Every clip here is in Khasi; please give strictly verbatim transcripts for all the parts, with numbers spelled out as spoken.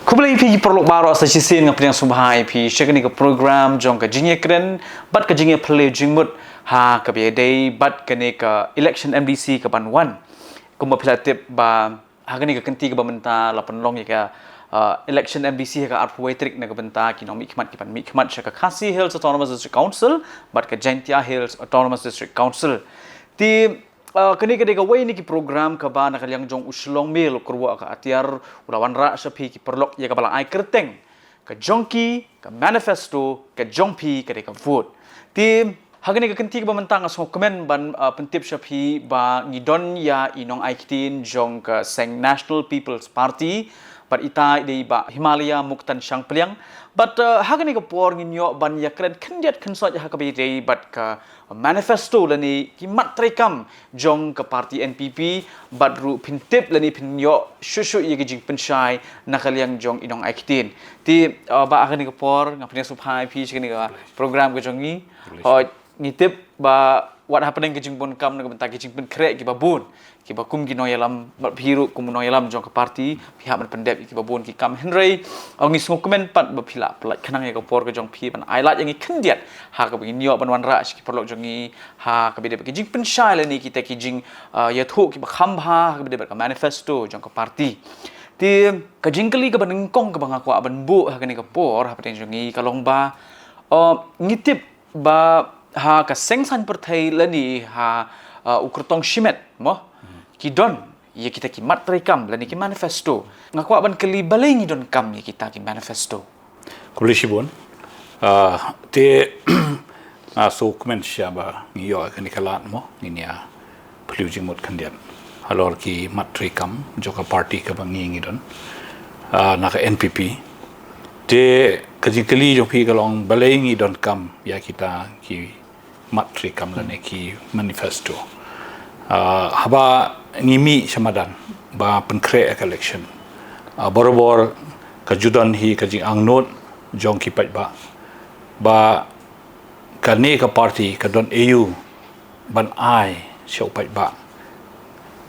Khublei ïa phi ki paralok baroh sa shisien, nga pdiang sngewbha ïa phi sha kane ka program jong ka jingïakren bad ka jingïaphylliew jingmut ha kaba ïadei bad kane ka election M D C kaban wan. Kumba phi la tip ba ha kane ka kynti kaba mynta la pynlong ïa ka, uh, election M D C ha ka arphew wei tarik na ka bynta ki nongmihkhmat kiban mihkhmat sha ka Khasi Hills Autonomous District Council bad ka Jaintia Hills Autonomous District Council. Te, uh, kane ka dei kawei na ki program kaba na ka liang jong u Shillong Mail, u kyrwoh ka atiar, u la wanrah sha phi ki paralok ïa kaba la ai kyrteng, ka jong ki ka manifesto, ka jong phi ka dei ka vote. Te ha kane ka kynti kaba mynta nga sngewkmen ban, uh, pyntip sha phi ba ngi don ïa i nongai ktien jong ka seng National People's Party, bad ita i dei i Bah Himalaya Muktan Shangpliang. Bad, uh, ha kane ka por ngin ïoh ban ïakren khyndiat khynsoit ha kaba ïadei bad ka manifesto lane ki mat treikam jong ka party N P P, bad ruh phin tip lane phin ïoh shuh shuh ïa ki jingpynshai na ka liang jong i nongai ktien. Te, uh, Bah, ha kane ka por nga pdiang sngewbha ïa phi sha kane ka program ka jong ngi. Hooid, ngi tip ba wat hapdeng ka jingbunkam na ka bynta ki jingpynkhreh kiba bun, kiba kum ki nongïalam, bad phi ruh kum u nongïalam jong ka party phi hap ban pyndep ïa kiba bun ki kam, hynrei, uh, ngi sngewkmen pat ba phi la pynlait khnang ïa ka por ka jong phi ban ai lad ïa ngi khyndiat ha kaba ngin ïoh ban wanrah sha ki paralok jong ngi ha kaba ïadei bad ki jingpynshai lane kita ki jing, uh, ïathuh kiba kham bha ha kaba ïadei bad ka manifesto jong ka party. Te ka jingkylli kaba nyngkong kaba nga kwah ban buh ha kane ka por hapdeng jong ngi ka long ba, uh, ngi tip ba ha ka seng saiñ pyrthei lane ha, uh, u kyrtong shimet mo, ki don ïa kita ki mat treikam lane ki manifesto. Nga kwah ban kylli, balei ngi donkam ïa kita ki manifesto? Khublei shibun. Ah, te nga sngewkmen shisha ba ngi ïoh kane ka lad mo, ngin ïa phylliew jingmut khyndiat halor ki mat treikam jong ka party kaba ngi ngi don, ah, na ka N P P. Te ka jingkylli jong phi ka long balei ngi donkam ïa kita ki mat treikam lane ki manifesto. Ah, haba ngi mih sha madan ba pynkhreh ïa ka election, ah, barabor ka ju don hi ka jingangnud jong ki paidbah ba kane ka party ka don aïu ban ai sha u paidbah,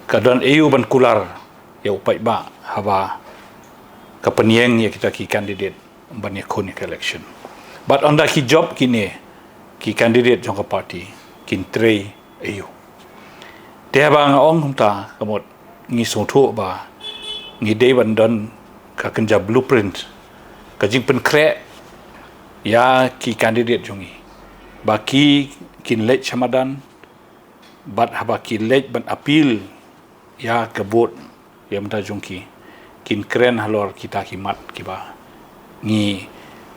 ka don aïu ban kular ïa u paidbah haba ka pynïeng ïa kita ki candidate ban ïakhun ïa ka election. Bad ynda ki jop kine ki candidate jong ka party, kin trei aïu? Te haba nga ong kumta, ka mut ngi sngewthuh ba ngi dei ban don ka kynja blueprint, ka jingpynkhreh ïa ki candidate jong ngi, ba ki kin leit sha madan, bad haba ki leit ban appeal ïa ka vote ïa mynta jong ki, kin kren halor kita ki mat kiba ngi,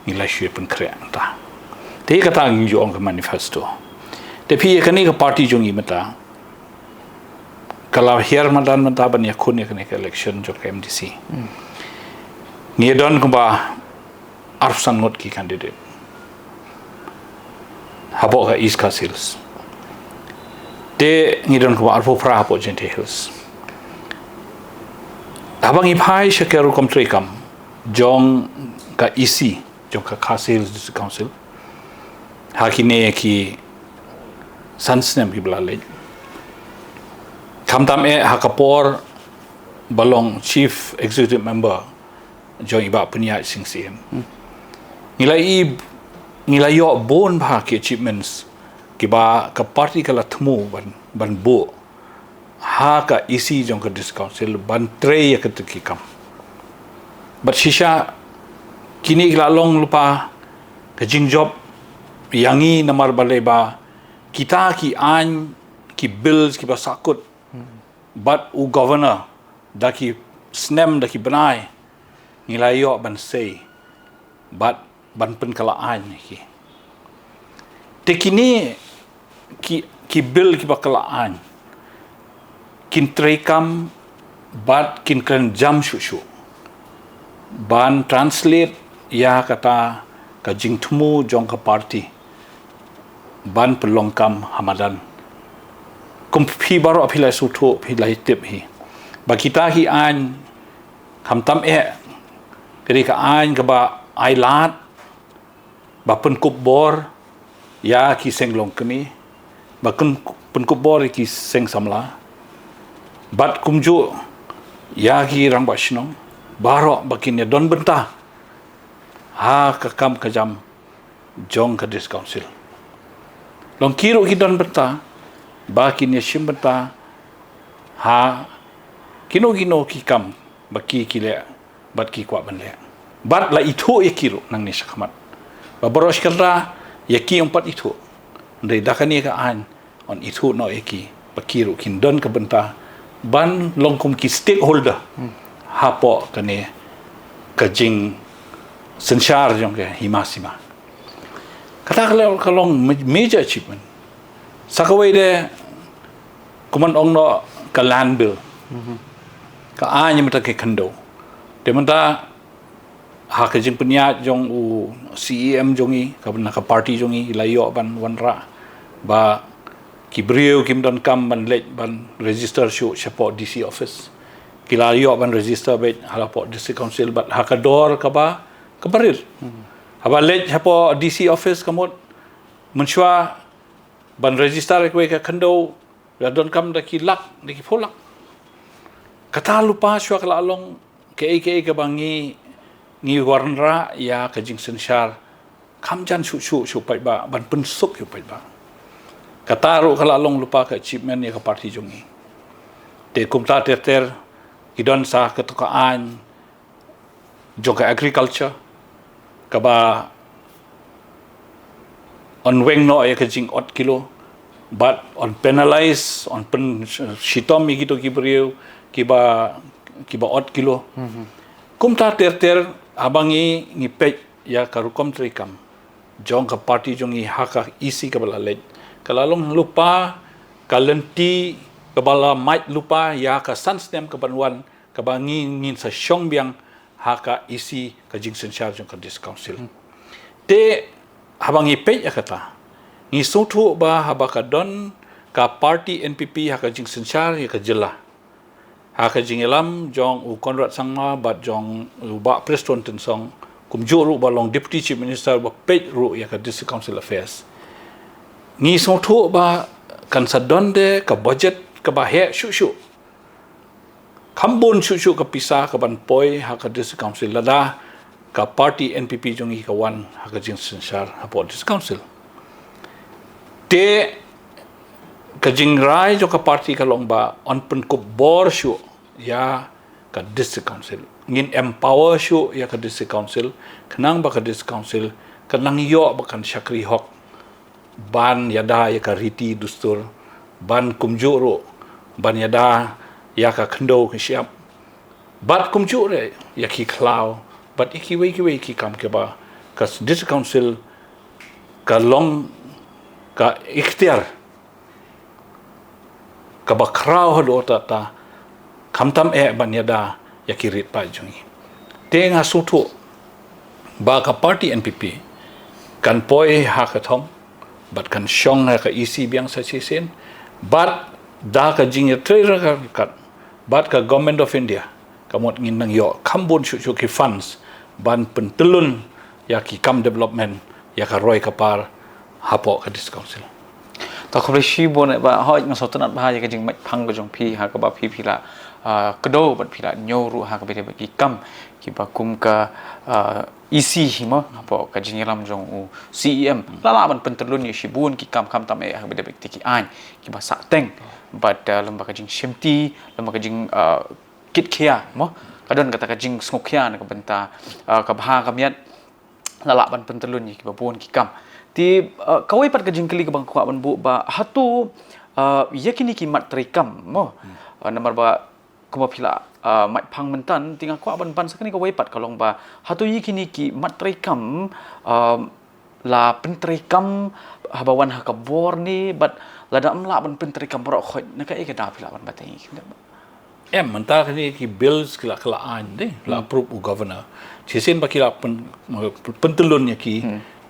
ngi la shu pynkhreh mynta. Te kata ngi ju ong ka manifesto. Te phi, ïa kane ka party jong ngi mynta ka la hiar madan mynta ban ïakhun ïa kane ka election jong ka M D C. Ngi don kumba arphew san ngut ki candidate hapoh ka East Khasi Hills. Te ngi don kumba arphew phra hapoh Jaintia Hills. Haba ngi phai sha ka rukom treikam jong ka E C jong ka Khasi Hills District Council ha kine ki san snem kiba la leit, khamtam eh ha ka por ba long Chief Executive Member jong i Bah Pynïaid Sing Syiem, ngi la i, ngi la ïoh bun bha ki achievements kiba ka party ka la thmu ban, ban buh ha ka E C jong ka District Council ban trei ïa kito ki kam. Bad shisha kine ki la long lypa ka jingjop ïa ngi, namar balei ba kita ki aiñ, ki bills kiba sahkut bad u Governor da ki snem, da ki bnai, ngi la ïoh ban sei bad ban pynkylla aiñ ïa ki. Te kine ki, ki bill kiba kylla aiñ kin treikam bad kin kren jam shuh shuh ban translate ïa kata ka jingthmu jong ka party ban pynlong kam ha madan. Kum phi baroh phi la sngewthuh, phi la tip hi ba kita ki aiñ, khamtam eh ka dei ka aiñ kaba ai lad ba pynkup bor ïa ki seng longkmie, ba pyn, pynkup bor ïa ki seng samla, bad kumjuh ïa ki rangbah shnong, baroh ba kin ïa don bynta ha ka kam ka jam jong ka District Council. Long ki ruh ki don bynta ba kin ïa shim bynta ha kino kino ki kam ba ki ki leh bad ki kwah ban leh. Bad la ithuh ïa ki ruh nangne shakhmat ba baroh shi kynrad ïa ki ym pat ithuh. Hynrei da kane ka aiñ yn ithuh noh ïa ki ba ki ruh kin don ka bynta ban long kum ki stakeholder hapoh kane ka jingsynshar jong ka Hima Sima. Kata ka long, ka long ma-, major achievement. Sa kawei de, kumno ong noh, ka land bill. Ka aiñ mynta ka khyndew. Te mynta ha ka jingpynïaid jong u C E M jong ngi, ka, na ka party jong ngi, la ïoh ban wanrah ba ki briew kim donkam ban leit ban register shuh shapoh D C office. Ki la ïoh ban register beit ha la poh District Council bad ha ka dor kaba, kaba rit. Haba leit shapoh D C office ka mut, mynshuwa ban register ïa kawei ka khyndew, la donkam da ki lak, da ki phew lak. Kata lypa shuwa ka la long kaei kaei kaba ngi, ngi wanrah ïa ka jingsynshar kham jan shuh shuh shuh paidbah, ban pynsuk ïa u paidbah. Kata ruh ka la long lypa ka achievement ïa ka party jong ngi. Te kumta ter ter, ki don sa kato ka aiñ jong ka agriculture, kaba yn weng noh ïa ka jingot kilo, bad yn penalize, yn pynshitom ïa kito ki briew kiba, kiba ot kilo. Kumta ter ter, haba ngi, ngi peit ïa ka rukom treikam jong ka party jong ngi ha ka E C kaba la leit, ka la long lypa ka lynti kaba la mad lypa ïa ka san snem kaban wan, kaba ngi, ngin sa shong biang ha ka E C, ka jingsynshar jong ka District Council. Te haba ngi peit ïa kata, ngi sngewthuh ba haba ka don ka party N P P ha ka jingsynshar ïa ka jylla, ha ka jingïalam jong u Conrad Sangma bad jong u Bah Prestone Tynsong, kumjuh ruh ba long Deputy Chief Minister ba peit ruh ïa ka District Council Affairs. Ngi sngewthuh ba kan sa don de ka budget kaba heh shuh shuh, kham bun shuh shuh ka pisa kaban poi ha ka District Council lada ka party N P P jong ngi ka wan ha ka jingsynshar hapoh District Council. Te ka jingrai jong ka party ka long ba yn pynkup bor shuh ïa ka District Council. Ngin empower shuh ïa ka District Council, khnang ba ka District Council kan nang ïoh ba kan shakri hok ban ïada ïa ka riti dustur, ban kumjuh ruh ban ïada ïa ka khyndew ka shyiap, bad kumjuh ruh ïa ki khlaw, bad ïa kiwei kiwei ki kam kiba ka District Council ka long ka ikhtiar kaba khraw haduh katta, khamtam eh ban ïada ïa ki rit paid jong ngi. Te nga sngewthuh ba ka party N P P kan poi ha ka thong bad kan shong ha ka E C biang sa shisien, bad da ka jingïatreilang ryngkat bad ka Government of India, ka mut ngin nang ïoh kham bun shuh shuh ki funds ban pyntyllun ïa ki kam development, ïa ka roi ka par hapoh ka District Council. To khublei shibun eh Bah, hooid nga sngewtynnat bha ïa ka jingmait phang ka jong phi ha kaba phi phi la, ah, kdew bad phi la ñiew ruh ha kaba ïadei bad ki kam kiba kum ka, ah, E C hi mo, hapoh ka jingïalam jong u C E M. La lah ban pyntyllun ïa shibun ki kam khamtam eh ha kaba ïadei bad ki aiñ kiba sahteng bad, ah, lem bad ka jingshimti, lem bad ka jing, ah, kit khia mo. Ka don kata ka jingsngewkhia na ka bynta, ah, ka bha ka miat, la lah ban pyntyllun ïa kiba bun ki kam. Te, ah, kawei pat ka jingkylli kaba nga kwah ban buh Bah, hato, ah, ïa kine ki mat treikam mo. Ah, namar ba kumba phi la, ah, mait phang mynta, te nga kwah ban ban sa kane kawei pat ka long ba, hato ïa kine ki mat treikam, ah, la pyntreikam haba wan ha ka bor ne, bad lada ym lah ban pyntreikam baroh khoit, na kaei ka daw phi lah ban batai? Em, mynta kine ki bills ki la, ki la aiñ de, la approve u governor. Shisien ba ki la pyn-, pyntyllun ïa ki.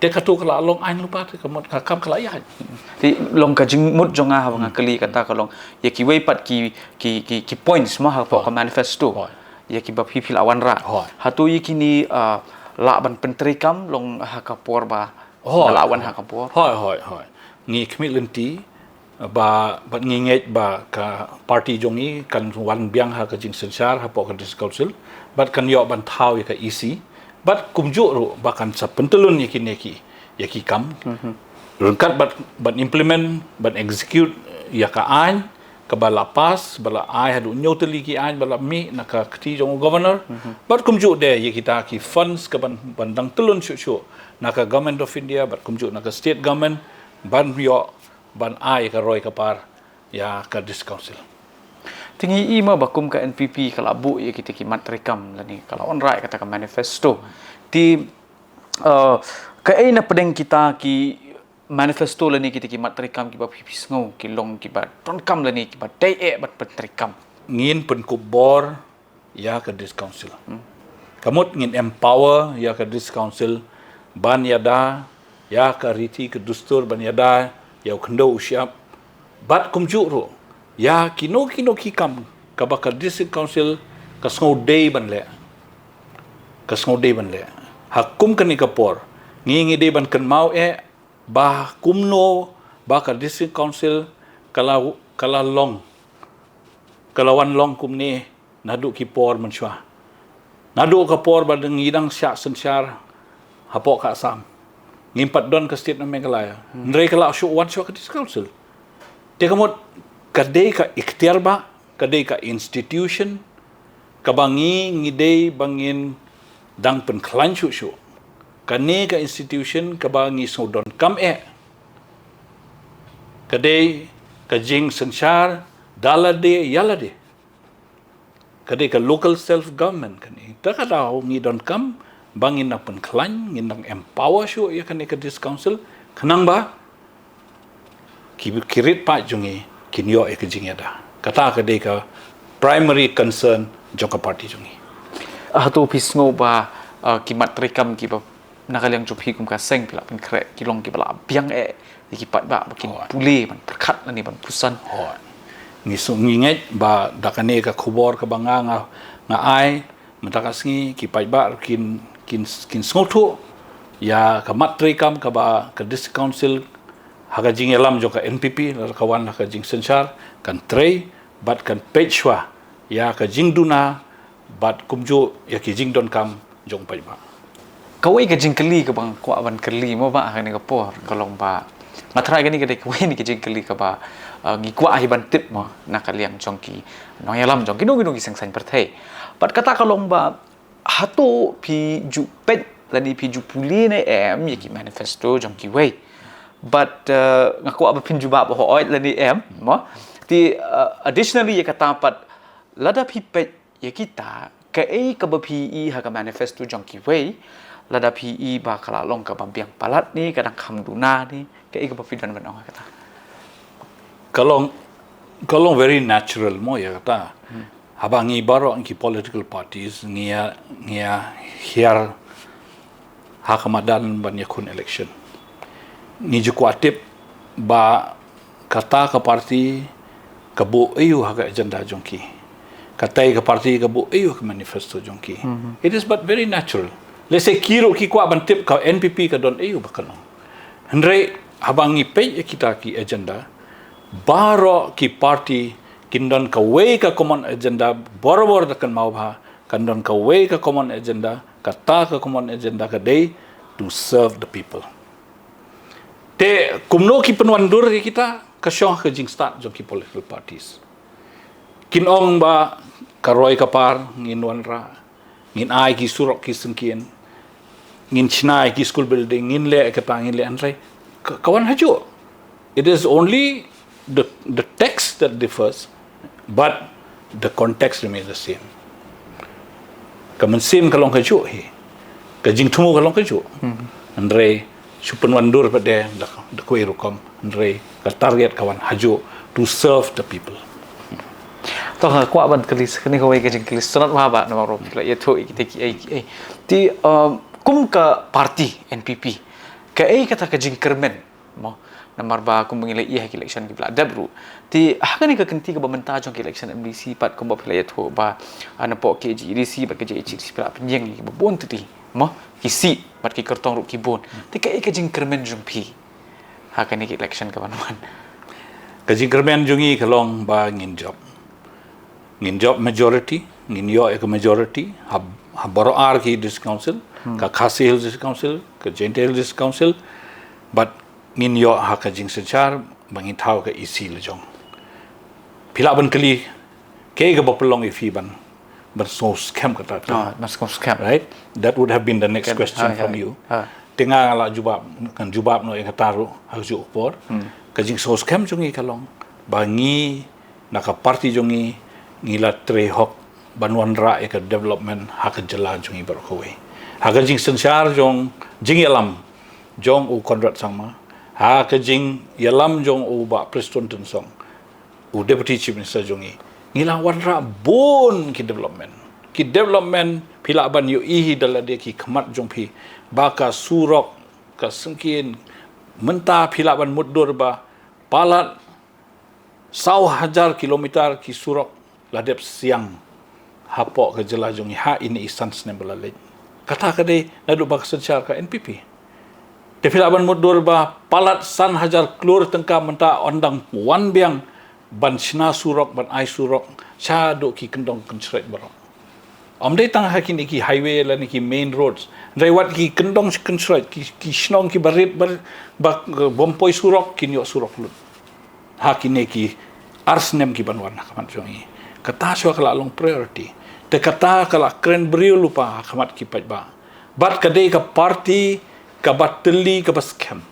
Te kato ka la long aiñ lypa te ka mut ka kam ka la ïaid. Te long ka jingmut jong nga haba nga kylli kata ka long ïa kiwei pat ki, ki, ki, ki points mo hapoh ka manifesto. Ïa kiba phi phi la wanrah. Hato ïa kine, ah, lah ban pyntreikam long ha ka por ba Hooid, la wan ha ka bor. Hooid, hooid, hooid. Ngi khmih lynti ba, bad ngi ngeit ba ka party jong ngi kan wan biang ha ka jingsynshar hapoh ka District Council. Bad kan ïoh ban thaw ïa ka E C. Bad kumjuh ruh ba kan sa pyntyllun ïa kine ki, ïa ki kam. Ryngkat bad, ban implement, ban execute ïa ka aiñ, kaba la pass, ba la ai haduh hynñiew tylli ki aiñ, ba la mih na ka kti jong u governor. Bad kumjuh de ïa kita ki funds kaban, ban dang tyllun shuh shuh na ka Government of India, bad kumjuh na ka state government, ban ïoh, ban ai ka roi ka par ïa ka District Council. Te ngi i mo ba kum ka N P P ka la buh ïa kita ki mat treikam lane ka la wanrah ïa kata ka manifesto. Te, uh, kaei na pdeng kita ki manifesto lane kita ki mat treikam kiba phi, phi sngew ki long kiba donkam lane kiba dei eh ban pyntreikam? Ngin pynkup bor ïa ka District Council. Ka mut ngin empower ïa ka District Council ban ïada ïa ka riti ka dustur, ban ïada ïa u khyndew u shyiap. Bad kumjuh ruh ïa kino kino ki kam kaba ka District Council ka sngew dei ban leh. Ka sngew dei ban leh. Ha kum kane ka por ngi, ngi dei ban kynmaw eh ba kumno ba ka District Council ka la, ka la long, ka la wan long kumne naduh ki por mynshuwa. Naduh ka por ba ngi dang shah synshar hapoh ka Assam, ngim pat don ka state na Meghalaya. Hynrei ka la shu wan shuwa ka District Council. Te ka mut ka dei ka iktiar ba, ka dei ka institution kaba ngi, ngi dei ba ngin dang pynkhlaiñ shuh shuh. Kane ka institution kaba ngi sngew donkam eh ka dei ka jingsynshar da lade ïa lade. Ka dei ka local self government kane. Te ka daw ngi donkam ba ngin nang pynkhlaiñ, ngin nang empower shuh ïa kane ka District Council, khnang ba ki, ki rit paid jong ngi kin ïoh ïa ka jingïada. Kata ka dei ka primary concern jong ka party jong ngi. Ah, hato phi sngew ba, ah, ki mat treikam kiba na ka liang jong phi kum ka seng phi la pynkhreh ki long kiba la biang eh ïa ki paidbah ba kin pule ban pyrkhat lane ban puson? Ngi sngew, ngi ngeit ba da kane ka khubor kaba nga, nga, nga ai mynta ka sngi, ki paidbah kin, kin, kin sngewthuh ïa ka mat treikam kaba ka District Council ha ka jingïalam jong ka N P P, lada ka wan ha ka jingsynshar, kan trei bad kan peit shuwa ïa ka jingduna bad kumjuh ïa ki jingdonkam jong paidbah. Kawei ka jingkylli kaba nga kwah ban kylli mo ba ha kane ka por ka long ba, nga tharai kane ka dei kawei na ki jingkylli kaba, uh, ngi kwah hi ban tip mo na ka liang jong ki nongïalam jong kino kino ki seng saiñ pyrthei. Bad kata ka long ba hato phi ju peit lane phi ju pule ne em ïa ki manifesto jong kiwei? Bad, uh, nga kwah ba phin jubab hooid lane em mo. Te, uh, additionally ïa kata pat, lada phi peit ïa kita, kaei kaba phi i ha ka manifesto jong kiwei, lada phi i ba ka la long kaba biang palat ne ka dang kham duna ne, kaei kaba phi don ban ong ha kata? Ka long, ka long very natural mo ïa kata. Haba ngi baroh ngi ki political parties ngi ïa, ngi ïa hiar ha ka madan ban ïakhun election, ngi ju kwah tip ba kata ka party ka buh aïu ha ka agenda jong ki, katai ka party ka buh aïu ha ka manifesto jong ki. It is but very natural. Let's say ki ruh ki kwah ban tip ka N P P ka don aïu ba ka long. Hynrei haba ngi peit ïa kita ki agenda, baroh ki party kin don kawei ka common agenda, barabor da kynmaw ba kan don kawei ka common agenda, kata ka common agenda ka dei to serve the people. Te kumno ki pynwandur ïa kita, ka shong ha ka jingstad jong ki political parties. Kin ong ba ka roi ka par ngin wanrah, ngin ai ki surok ki syngkien, ngin shna ïa ki school building, ngin leh kata, ngin leh hynrei ka, ka wan hajuh. It is only the, the text that differs, but the context remains the same. Ka mynsiem ka long kajuh hi, ka jingthmu ka long kajuh. Hynrei shu pynwandur pat de da, da kawei rukom, hynrei ka target ka wan hajuh, to serve the people. To nga kwah ban kylli sa kane kawei ka jingkylli sngewtynnat ba, namar ruh phi la ïathuh ïa kita kiei kiei. Te, um, kum ka party N P P, kaei kata ka jingkyrmen mo, namar ba kumba ngi la ïohi ha ki election kiba la dep ruh. Te ha kane ka kynti kaba mynta jong ka election M D C pat kumba phi la ïathuh ba, ah, napoh K H A D C bad ka J H A D C phi la pynïeng ïa kiba bun tylli mo, ki seat bad ki kyrtong ruh ki bun. Te kaei ka jingkyrmen jong phi ha kane ka election kaban wan? Ka jingkyrmen jong ngi ka long ba ngin jop. Ngin jop majority, ngin ïoh ïa ka majority ha, ha baroh ar ki District Council, ka Khasi Hills District Council, ka Jaintia Hills District Council, bad ngin ïoh ha ka jingsynshar ba ngin thaw ka E C la jong. Phi lah ban kylli, kaei kaba pynlong ïa phi ban, ban sngewskhem kata ka. Ah, ban sngewskhem. Right? That would have been the next Kan, question hai, from hai. you. Ah. Te nga la jubab, ngan jubab noh ïa kata ruh ha ka juh ka por. Ka jingsngewskhem jong ngi ka long ba ngi na ka party jong ngi, ngi la trei hok ban wanrah ïa ka development ha ka jylla jong ngi baroh kawei. Ha ka jingsynshar jong jingïalam jong u Conrad Sangma, ha ka jingïalam jong u Bah Prestone Tynsong, u Deputy Chief Minister jong ngi, ngi la wanrah bun ki development. Ki development phi lah ban ïohi da lade ki khmat jong phi, ba ka surok, ka syngkien, mynta phi lah ban mutdur ba palat saw hajar kilometer ki surok la dep siang hapoh ka jylla jong ngi ha ine i san snem ba la leit. Kata ka dei naduh ba ka synshar ka N P P. Te phi lah ban mutdur ba palat san hajar klur tyngka mynta yn dang wan biang ban shna surok, ban ai surok shaduh ki kyndong kynshret baroh. Ym dei tang ha kine ki highway lane ki main roads. Hynrei wat ki kyndong kynshret, ki, ki shnong kiba rit, ba, ba, bym poi surok, kin ïoh surok lut ha kine ki ar snem ki ban wan ha khmat jong ngi. Kata shuwa ka la long priority. Te kata ka la kren briew lypa ha khmat ki paidbah. Bad ka dei ka party kaba tylli kaba skhem.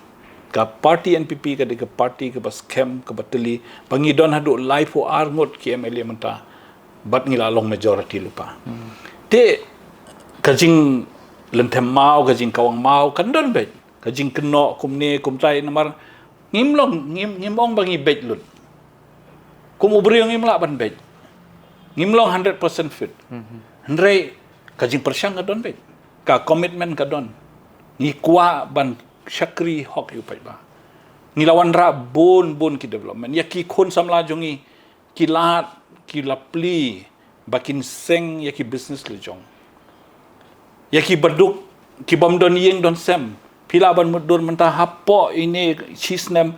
Ka party N P P ka dei ka party kaba skhem, kaba tylli, ba ngi don haduh laiphew ar ngut ki M L A mynta, bad ngi la long majority lypa. Te ka jinglynthem maw, ka jingkawang maw kan don beit. Ka jingkynnoh kumne kumtai namar ngim long, ngim, ngim ong ba ngi beit lut. Kum u briew ngim lah ban beit. Ngim long hundred percent fit. Hynrei ka jingpyrshang ka don beit. Ka commitment ka don. Ngi kwah ban shakri hok ïa u paidbah. Ngi la wanrah bun bun ki development. Ïa ki khun samla jong ngi, ki lad, ki la plie ba kin seng ïa ki business la jong. Ïa kiba duk, ki bym don ïing don sem. Phi lah ban mutdur mynta hapoh ine shi snem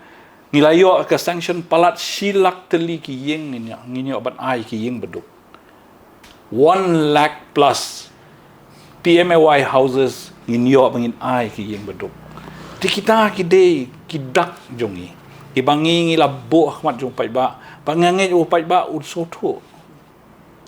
ngi la ïoh ka sanction palat shi lak tylli ki ïing ngin ïoh, ngin ïoh ban ai ki ïing ba duk. One lakh plus P M A Y houses ngin ïoh ba ngin ai ki ïing ba duk. Te kita ki dei ki dak jong ngi. Kiba ngi, ngi la buh ha khmat jong u paidbah. Ba nga ngeit u paidbah un sngewthuh.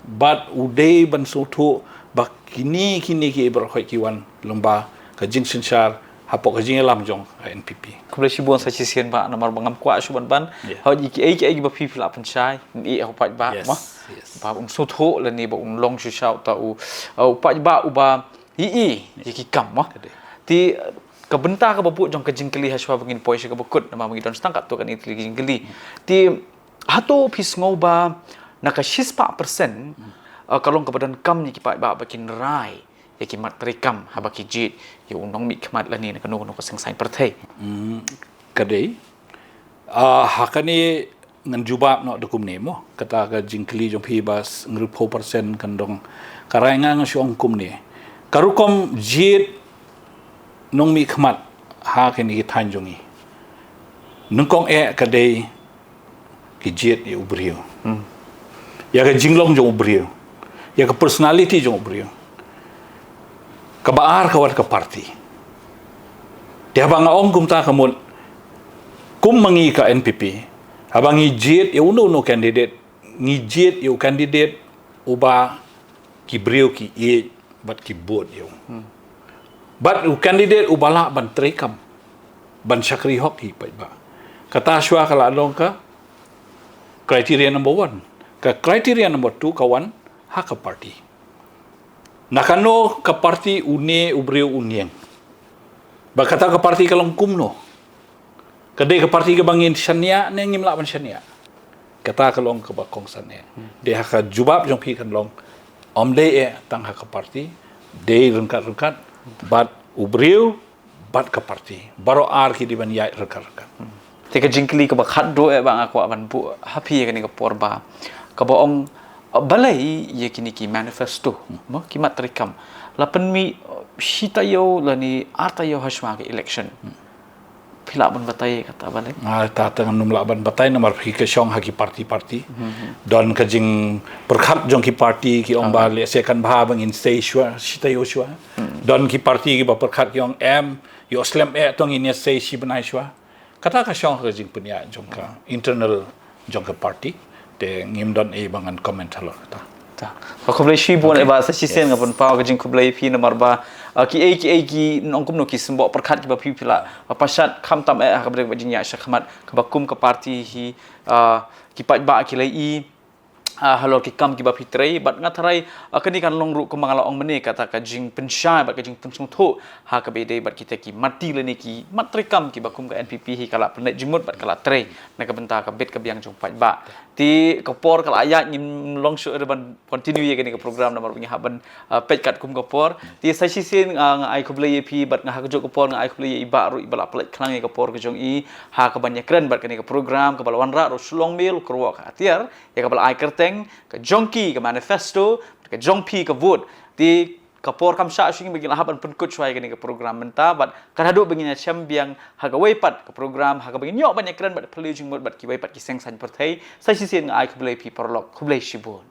Bad u dei ban sngewthuh ba kine, kine ki baroh khoit ki wan lyngba ka jingsynshar hapoh ka jingïalam jong ka N P P. Khublei shibun sa shisien bah, namar ba ngam kwah shuh ban ban. Yeah. Hooid, ïa kiei kiei kiba phi, phi lah pynshai, ïa u paidbah, Yes, mo. Yes. Ba un sngewthuh lane ba un long shisha uta u, uh, u paidbah uba ïohi ïa ki kam, mo. Ka dei. Te, uh, ka bynta kaba bud jong ka jingkylli ha shuwa ba ngin poi sha kaba kut, namar ba ngi don tang katto katne tylli ki jingkylli. Te, hato phi sngew ba na ka shispah percent, uh, ka long kaba donkam ïa ki paidbah ba kin rai ïa ki mat treikam haba ki jied ïa u nongmihkhmat lane na kano kano ka seng saiñ pyrthei? Hmm, ka dei. Ah, ha kane ngan jubab noh da kumne mo. Kata ka jingkylli jong phi ba hynriewphew percent kan don. Ka rai nga, nga shu ong kumne. Ka rukom jied nongmihkhmat ha kine ki thaiñ jong ngi, nyngkong eh ka dei ki jied ïa u briew. Ïa ka jinglong jong u briew. Ïa ka personality jong u briew. Kaba ar ka wan ka party. Te haba nga ong kumta ka mut, kum ma ngi ka N P P, haba ngi jied ïa uno uno candidate, ngi jied ïa u candidate uba ki briew ki ïeit bad ki bud ïa u. Bad u candidate uba lah ban treikam, ban shakri hok ïa ki paidbah. Kata shuwa ka la long ka criteria number one. Ka criteria number two ka wan ha ka party. Na kano ka party une u briew un ïeng? Bad kata ka party ka long kumno? Ka dei ka party kaba ngin shaniah ne ngim lah ban shaniah? Kata ka long kaba kongsan eh. Te ha ka jubab jong phi kan long, ym dei eh tang ha ka party, dei ryngkat ryngkat bad u briew bad ka party. Baroh ar ki dei ban ïaid ryngkat ryngkat. Te ka jingkylli kaba khatduh eh ba nga kwah ban buh ha phi ïa kane ka por ba, kaba ong, uh, balei ïa kine ki manifesto, mo, ki mat treikam, la pynmih, uh, shi taïew lane ar taïew ha shuwa ka election. Phi Lah ban batai kata balik. Ah, ta tang num lah ban batai namar phi ka shong ha ki parti parti. Don ka jingpyrkhat jong ki parti ki ong ba lehse kan bha ba ngin sei shuwa, shi taïew shuwa. Don ki parti ki ba pyrkhat ki ong em, ïoh slem eh tang ngin ïa sei shi bnai shuwa. Kata ka shong ha ka jingpynïaid jong ka internal jong ka parti. Te ngim don ei ba ngan comment halor kata. Ta. Ka khublei shibun eh ba sa shisien nga pynpaw ka jingkhublei phi namar ba, ah, ki ei ki ei ki nongkum no ki symboh pyrkhat ki ba phi phi la, ah, pashat kham tam eh ha ka ba jingïaid shakhmat ka ba kum ka parti hi, ah, ki paidbah ki lei i, ah, halor ki kam ki ba phi trei bad nga tharai, ah, kane kan long ruh kum ba nga la ong mynne kata ka jingpynshai bad ka jingpynsngewthuh ha ka ba dei bad kita ki mati lane ki mat trei kam ki ba kum ka N P P hi ka la pynleit jingmut bad ka la trei na ka bynta ka bit ka biang jong paidbah. Te ka por ka la ïaid ngim long shuh ruh ban continue ïa kane ka program namar ba ngi hap ban, ah, peit katkum ka por. Te sa shisien, ah, nga ai khublei ïa phi bad nga ha ka juh ka por nga ai khublei ïa i bah ruh i ba la pynleit khlang ïa ka por ka jong i ha ka ban ïakren bad kane ka program ka ba la wanrah ruh sha long mail ka ruh ka atiar ïa ka ba la ai kyrteng ka jong ki ka manifesto ka jong phi ka vote. Te ka por kam shah shuh ba ngin la hap ban pynkut shuwa ïa kane ka program mynta bad ka haduh ba ngin ïa shem biang ha kawei pat ka program ha ka ba ngin ïoh ban ïakren bad phylliew jingmut bad kiwei pat ki seng saiñ pyrthei. Sa shisien nga ai khublei phi paralok, khublei shibun.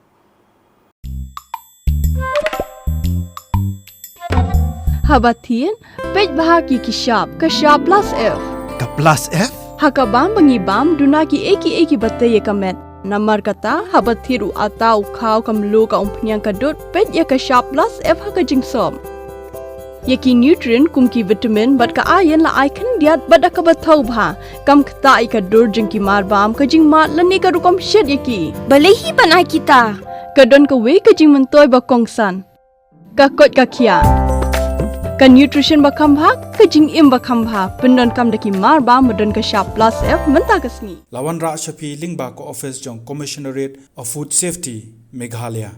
Haba thied, peit bha ki ki shap, ka shap plus F. Ka plus F? Ha ka bam ba ngi bam, duna ki ei ki ei ki ba tei ïa ka met. Namar kata, haba thied u ata u khaw ka mluh ka umphniang ka dud, peit ïa ka shap plus F ha ka jingsop. Ïa ki nutrient kum ki vitamin bad ka iron la ai khyndiat bad da ka ba thaw bha. Kam ktah ïa ka dur jong ki mar bam ka jingmad lane ka rukom shet ïa ki. Balei hi ban ai kita? Ka don kawei ka jingmyntoi ba kongsan. Ka koit ka khiah. Ka nutrition ba kham bha, ka jingim ba kham bha. Pyndonkam da ki mar bam ba don ka shap plus F mynta ka sngi. La wanrah sha phi lyngba ka office jong Commissionerate of Food Safety, Meghalaya.